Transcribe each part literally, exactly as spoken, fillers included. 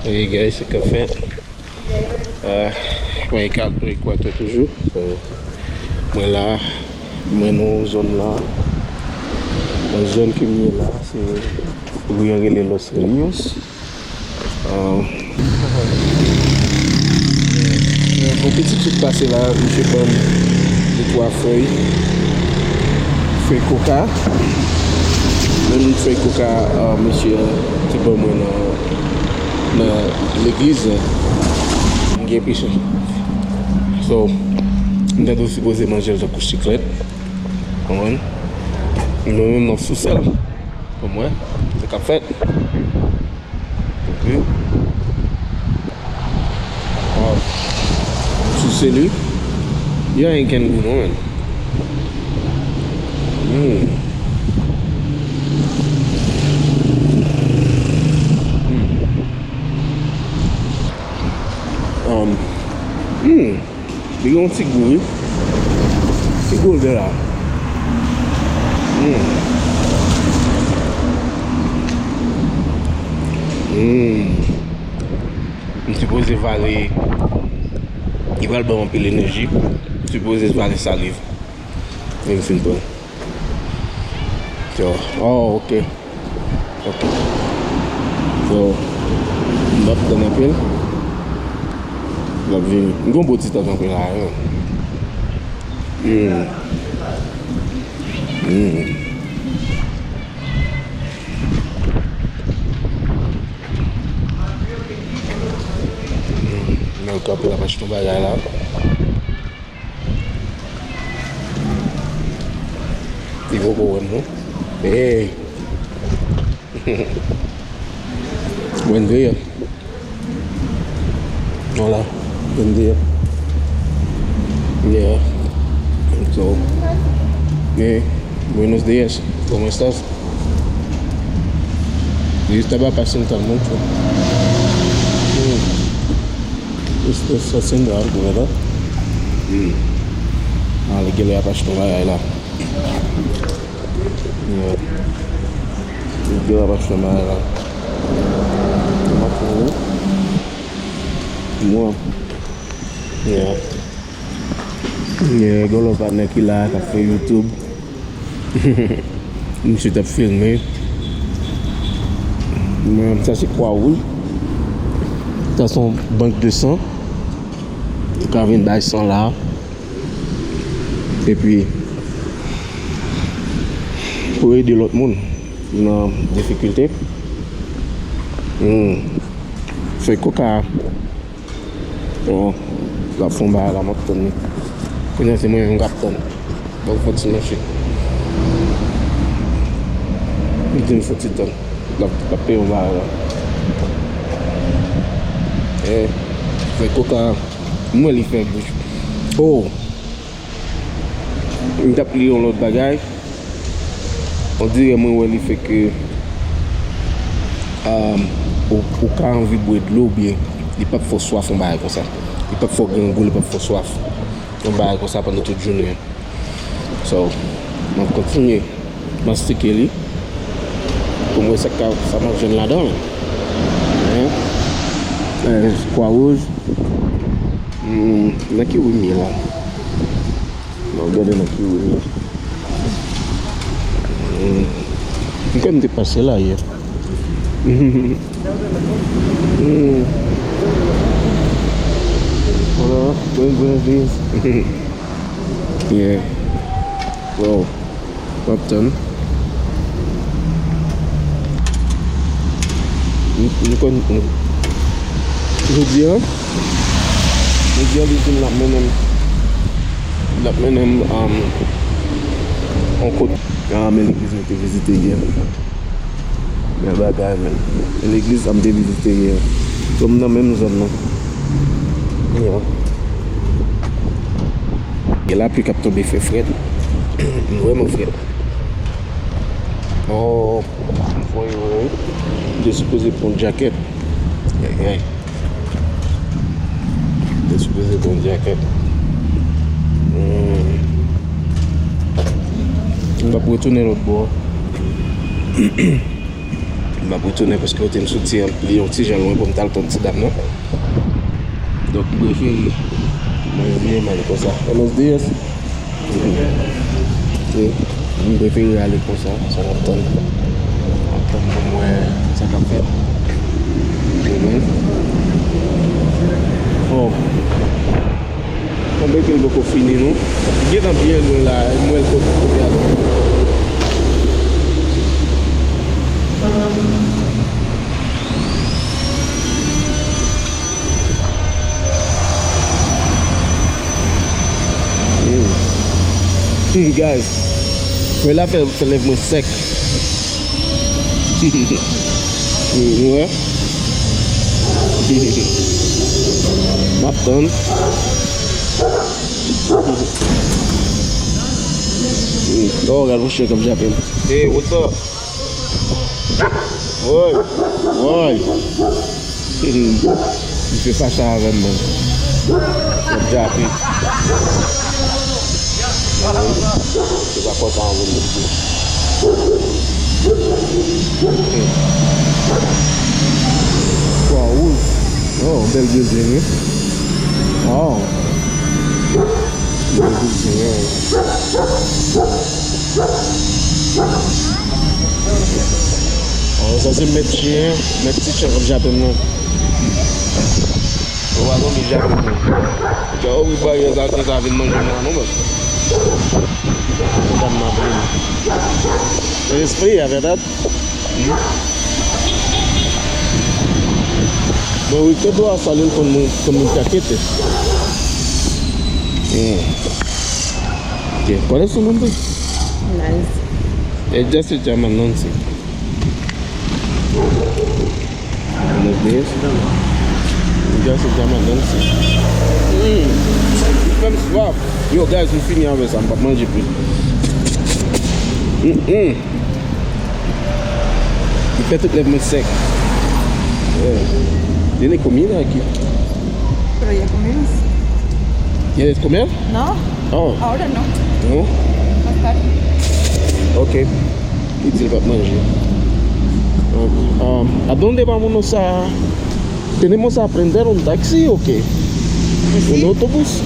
Hey guys, se k ap fèt? Ah, mwen Ekwa-, Ekwatè toujou. So, mwen la, mwen nan zòn la. Nan zòn ke m ye la, se ri an rele Los Rios. Ah, yon pitit sot pase la, misye ban m de twa fèy, fèy koka. Menm fèy koka, ah, misye te ban mwen nan nan legliz la, m gen piche. So, m ta dwe sipoze manje l tankou chiklèt. Konprann? Mwen menm m ap souse l. Pou mwen, se k ap fèt. Ok. Wow. M souse li. Li pa gen okenn gou non, menn. Hmm. Hmm. Um, hmm. Li gen yon ti gou, wi. Ti gou l gen la. Hmm. Hmm. M sipoze vale. Li pral ban m anpil enèji. M sipoze vale saliv. Lè m fin pran. So, oh, ok. Ok. So, m ap tann anpil. L ap vini. M gon bon ti tan kanpe la, wi. Hmm. Hmm. Hmm. Men l kanpe, l ap achte yon bagay la. Li poko wè m non. Hey. Buen día. Hola. Buen día. Yeah. So, hey, buenos días. ¿Cómo estás? Yo estaba pasando mucho. Hmm. Esto está haciendo algo, ¿verdad? Hmm. Ah, li genlè ap achte yon bagay la. Yeah. Li genlè ap achte yon bagay la. Mwen ap fè yon. Mwen. Yeah. Yeah, gen yon lòt patnè ki la, k ap fè YouTube. Misye t ap filme. Mwen, sa se Kwa Wouj. Sa se yon bank de san. Ou ka vin bay san la. Epi, pou ede lòt moun ki nan difikilte. Hmm. Fèy koka. Bon, l ap fè yon bagay la, m ap tann li. Kounye a se mwen menm k ap tann. Bon, fò ti mache. M di m fò ti tann. L ap, l ap peye yon bagay la. Eh, fèy koka. M wè li fè bouch. Oh! M t ap li yon lòt bagay. On dirè mwen wè li fè ke, um, ou, ou ka anvi bwè dlo oubyen li p ap fè w swaf yon bagay konsa. Li p ap fè w grangou, li p ap fè w swaf. Yon bagay konsa pandan tout jounen an. So, m ap kontinye mastike li pou m wè sa k ka, sa m ap jwenn ladan l. Hein? Eh, Kwa Wouj. Hmm, nan ki ri m ye la? Mwen gade nan ki ri m ye. Hmm. M kwè m te pase la yè. Hmm. Hola, buen, buenos días. Yeah. Wow. M ap tann. M, m konn, m, jodi a, jodi a, li di m l ap mennen m, l ap mennen m, um, yon kot. Ah, men legliz mwen te vizite yè. Bèl bagay, men. Legliz sa m te vizite yè. So, m nan menm zòn nan. Yeah. Gen lapli k ap tonbe, fè frèt. M vrèman frèt. Oh, m fon yo, wi. M te sipoze pran djakèt. Ayayay. M te sipoze pran djakèt. Hmm. M ap retounen lòt bò. M ap retounen paske kote m soti an, li yon ti jan lwen pou m t al tann ti dam nan. Donk, m prefere mwen menm ale konsa. Buenos dias. M prefere ale konsa, sa m ap tann. M ap tann pou m wè sa k ap fèt. Amen. Oh. Sanble ke l poko fini, non. Gentan byen lwen la, m wè l kote, kote a. Hmm. Guys, fè la fè, fè lèv mwen sèk. Ou wè? M ap tann. Oh, gad yon chen k ap jape m. Hey, what's up? Woy, woy. Misye fache avè m, man. L ap jape. Se pa kontan avè m, mesye. Kwa wouj. Oh, bèl bilding, wi. Oh. Bèl bilding, wi. Oh, sa se mèt chen, mèt ti chen k ap jape m nan. Ou pa konn li jape m nan. Dja ou wi baryè sa, sa vin manje mwen non, bòs. Kontan m ap vin. Espri, a verdad. Bon, wi, ke dwa sa li konn mwen, konn mwen kakete. Hmm. Ok, ¿cuál es su nombre? Nancy. Ella se llama Nancy. Buenos días. Ella se llama Nancy. Mm. Li fè m swaf. Yo, guys, m fini avè sa. M p ap manje plis. Mm-mm. Li fè tout lèv mwen sèk. Eh. Tiene comida aquí. Pero ya comimos. ¿Quieres comer? No. Oh. Ahora no. No? Más tarde. Ok. Li di l p ap manje. Um, ¿a dónde vamos a, tenemos a prender un taxi o qué? Pues sí. Un autobús.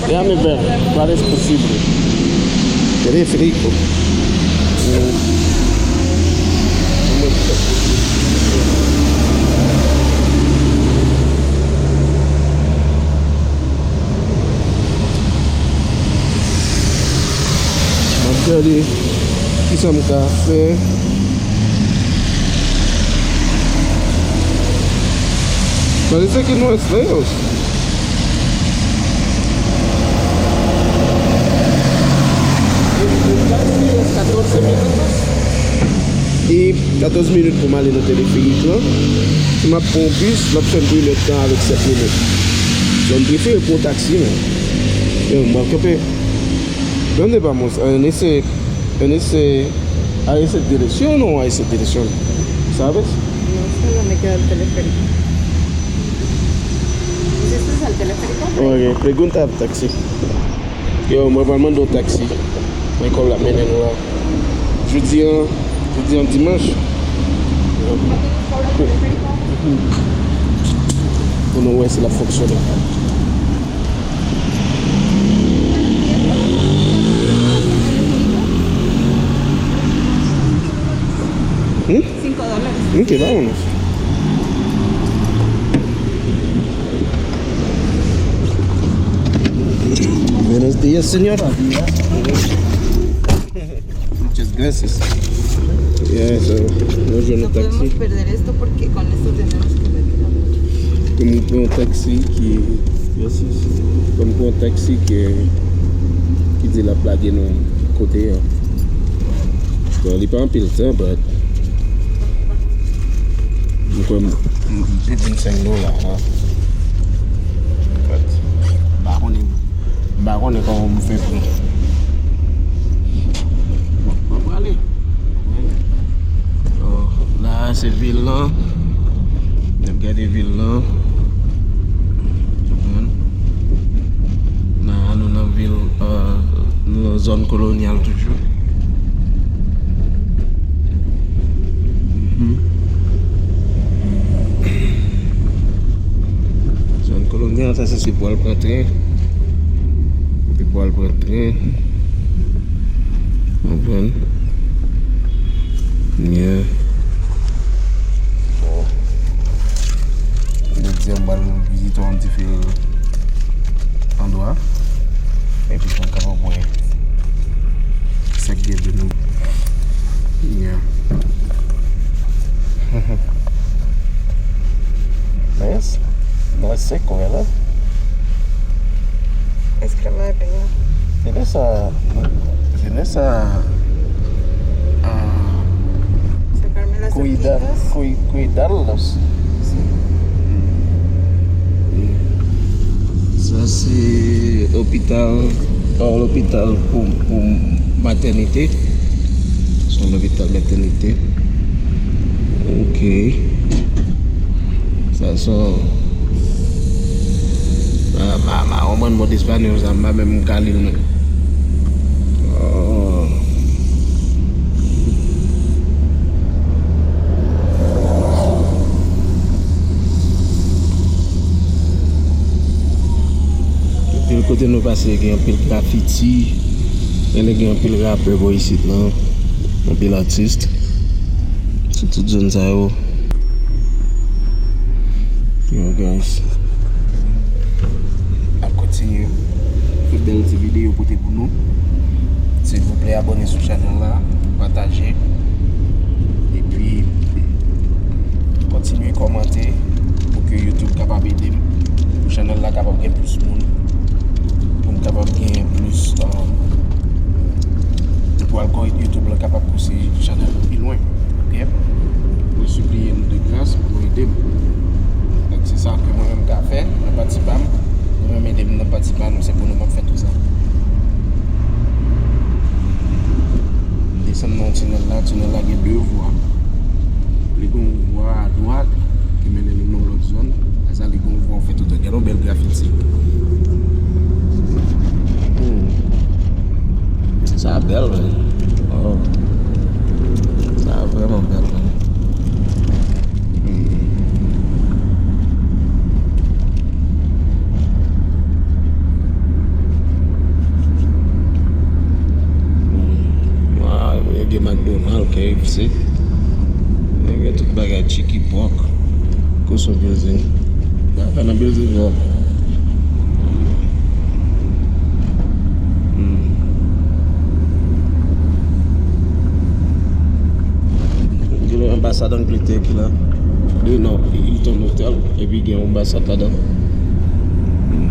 Déjame ver cuál es posible. Teleférico. Mm. M ap gade kisa m ka fè. Parece que no es lejos. E katòz minit pou m ale nan teleferik lan. Si m ap pran yon bis, l ap fè m pran inèdtan avèk sèt minit. Donk, m prefere pran yon taksi, men. Yo, m ap kanpe. ¿Dónde vamos? En ese, en ese, a esa dirección o a esa dirección? ¿Sabes? No sé dónde queda el teleférico. ¿Pusiste el teleférico? Ok, pregunta al taxi. Yo, mwen pral mande yon taksi. Men kòb la mennen nou la. Jodi an, jodi an dimanch. Pou nou wè si l ap fonksyone. Hmm? Cinco dólares. Ok, vámonos. Buenos días, señora. Muchas gracias. Yeah, so, nou jwenn yon taksi. No podemos perder esto porque con esto tenemos que venir a mucho. Kòm m pran yon taksi ki, kòm m pran yon taksi ki, ki di l ap lage nou kote an. Bon, li pa anpil tan, but m kwè m, m, m, vennsenk dola, ha. But m pa konnen, m pa konnen kòman m fè pou m prale. Oh, la se vil lan. N ap gade vil lan. Konprann? Nan, nou nan vil, euh, nou nan zòn kolonyal toujou. Mhm. Sa se, se pou al pran tren. Se pou al pran tren. Konprann? Yeah. Bon. Jodi a, m pral vizite yon ti fil andwa. Epi pou m kapab wè sa k gen de nou. Yeah. Nice. Nice, se kwen la. Escalade, yeah. Jenès sa, jenès sa, ah, cuida-, cui-, cuidarlos. Sa se opital, pa lopital pou, pou matènite. Se yon lopital matènite. Ok. Sa se yon, ma, ma, ma, yon bann mo espanyòl sa, m pa menm ka li l menm. Oh. Anpil kote nou pase, gen anpil grafiti, gen, gen anpil rapè bò isit lan, anpil atis. Se tout zòn sa yo. Yo, guys. N ap kontinye fè bèl ti videyo pote pou nou. Silvouplè, abòne sou chanèl la, pataje. Epi, kontinye kòmante pou ke YouTube kapab ede m. Pou chanèl la kapab gen plis moun. Pou m kapab gen plis, um, pou algòritm YouTube la kapab pouse chanèl la pi lwen. Ok? Mwen sipliye nou de gras pou nou ede m. Donk, se sa ke mwen menm ka fè nan pati pa m. Nou menm ede m nan pati pa nou, se pou nou m ap fè tout sa. M desann nan yon tinèl la, tinèl la gen de vwa. Li gen yon vwa adwat ki mennen nou nan yon lòt zòn. Sa li gen yon vwa ou fè tout. Gade yon bèl grafiti. Hmm. Sa bèl, wi. Oh. Sa vrèman bèl, wi. Hmm. Hmm. Waw, yo gen McDonald, K F C. Yo gen tout bagay, Chicky Pork. Koson building. Sa fè nan building yo. Hmm. Gen yon anbasad Angletè ki la. Li non, Hilton Hotel, epi gen yon anbasad ladan. Hmm.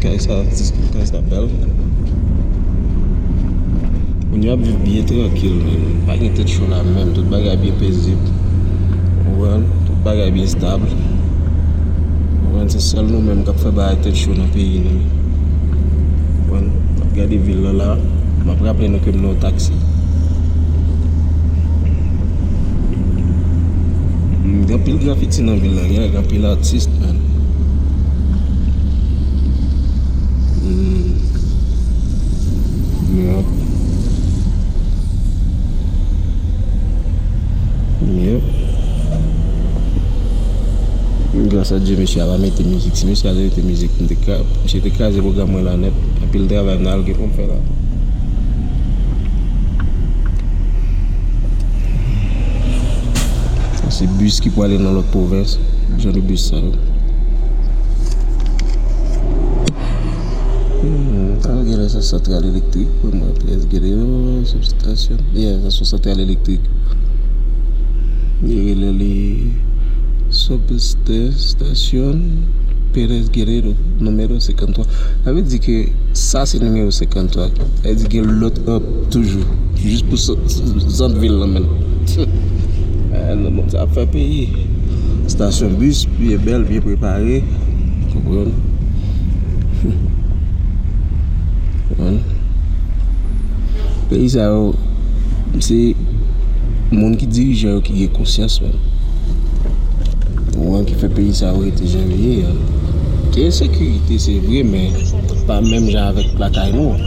Kay sa, kay sa bèl. Moun yo ap viv byen trankil, menm. Pa gen tèt cho la menm. Tout bagay byen pezib. Ou konprann? Tout bagay byen estab. Ou konprann? Se sèl nou menm k ap fè bagay tèt cho nan peyi nou. Ou konprann? N ap gade vil lan la. M ap raple nou ke m nan yon taksi. Hmm, gen anpil grafiti nan vil la. Gen, gen anpil atis, man. Hmm. Yeah. Yeah. Gras a Dye, mesye a pa mete mizik. Si mesye a te mete mizik, m te ka, misye te kraze pwogram mwen la nèt. Anpil travay m nan al gen pou m fè la. Se bis ki pwale nan lòt pwovens. Jan de bis sa yo. Hmm, ta genlè se santral elektrik pou mwen, Pérez Guerrero, substation. Yeah, sa se santral elektrik. Yo rele li substation Pérez Guerrero, nimewo senkanntwa. Sa vle di ke sa se nimewo senkanntwa. Sa vle di gen lòt up toujou. Jis pou sant, sant vil lan menm. Eh, nan mond sa ap fè peyi. Estasyon bis, byen bèl, byen prepare. Konprann? Konprann? Peyi sa yo, se moun ki dirijan yo ki gen konsyans menm. Ou wè ki fè peyi sa yo rete jan yo ye a. Gen ensekirite, se vre, men pa menm jan avèk lakay nou.